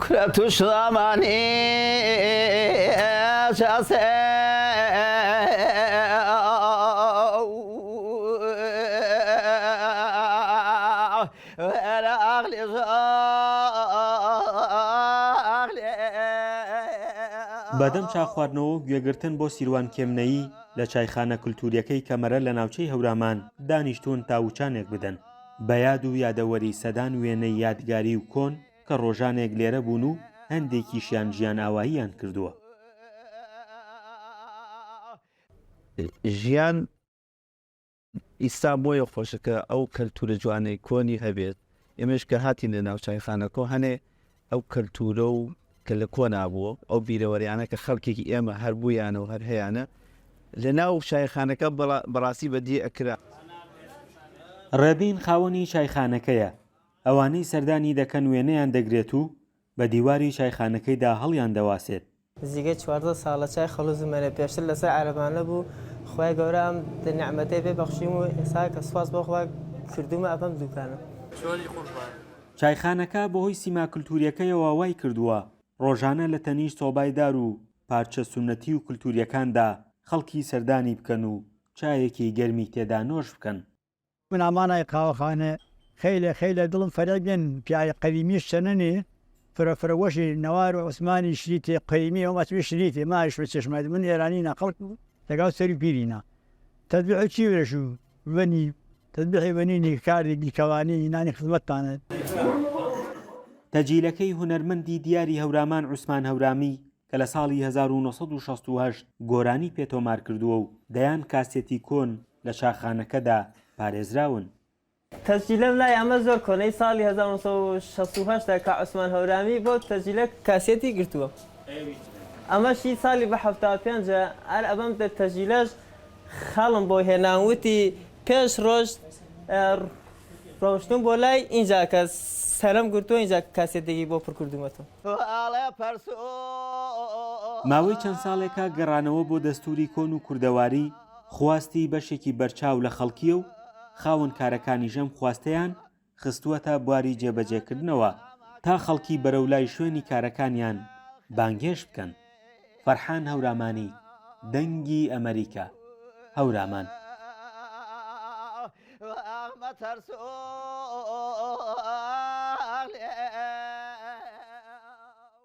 کورە توش زامانی چەسێ. بەدەم چا خواردنەوە و گوێگرتن بۆ سیروان کێمنەیی لە چایخانە کلتوریەکەی کەمەرە لە ناوچەی هەورامان دانیشتوون تا وچانێک بدەن بە یاد و یادەوەری سەدان وێنەی یادگاری و کۆن کە ڕۆژانێک لێرە بوون و هەندێکیشیان ژیانئاواییان کردووە. ژیان ئیستا بۆیە خۆشە کە ئەو کەلتورە جوانەی کۆنی هەبێت ئێمەش کە هاتین لە ناو چایخانەکۆ هەنێ ئەو کەلتورە و کە لە کۆنا بووە ئەو بیرەوەریانە کە خەڵکێکی ئێمە هەر بوویانە و هەر هەیانە لە ناو چایخانەکە بەڕاستی بەدی ئەکرا. ڕێبین خاوەنی چایخانەکەیە، ئەوانەی سەردانی دەکەن وێنەیان دەگرێت و بە دیواری چایخانەکەیدا هەڵیان دەواسێت. نزیکەی 14 ساڵە چای خەڵوزم هەیە پێشتر لەسەر عەرەبانە بوو خوای گەورە ئەم نیعمەتەی پێ بەخشیم و ئێستا کە سوپاس بۆ خوا کردوومە ئەبەم دوکانە. چایخانەکە بەهۆی سیما کلتوریەکەیەوە وای کردووە ڕۆژانە لە تەنیشت سۆبای دار و پارچە سوننەتی و کلتوریەکاندا خەڵکی سەردانی بکەن و چایەکی گەرمی تێدا نۆش بکەن. من ئامانای قاوەخانە خەیلێ خەیلێ دڵم فەرە گەن پیای قەویمیش چەنەنێ فرە فرە وەشی نەوار و عوسمانی شریتێ قەیمی ئەو مەتوی شریتێ مایش بە چشمەت من ئێرانی نا خەڵک لەگەڵ سەری پیری نا تەتبیح چی ورەش و وەنی تەتبیحی وەنینی کاری گیکەوانی نانی خزمەتتانە. تەجیلەکەی هونەرمەندی دیاری هەورامان عوسمان هەورامی کە لە ساڵی 1968 گۆرانی پێ تۆمار کردووە و دەیان کاسێتی کۆن لە چاخانەکەدا پارێزراون. تەسجیلەم لای ئەمە زۆر کۆنە ی ساڵی 1968 ە کە عوسمان هەورامی بۆ تەسجیلە کاسێتی گرتووە ئەمەش ی ساڵی بە 75 ە هەر ئەبەم تەسجیلەش خاڵم بۆ هێنام وتی پێش ڕۆژ ڕۆشتوم بۆ لای ئینجا کە سەرم گرتووە ئینجا کاسێتێکی بۆ پڕ کردوومەتەوە. ماوەی چەند ساڵێکە گەڕانەوە بۆ دەستووری کۆن و کوردەواری خواستی بەشێکی بەرچاو لە خەڵکییە و خاوەن کارەکانیش ئەم خواستەیان خستووەتە بواری جێبەجێکردنەوە تا خەڵکی بەرەو لای شوێنی کارەکانیان بانگهێشت بکەن. فەرحان هەورامانی، دەنگی ئەمەریکا، هەورامان.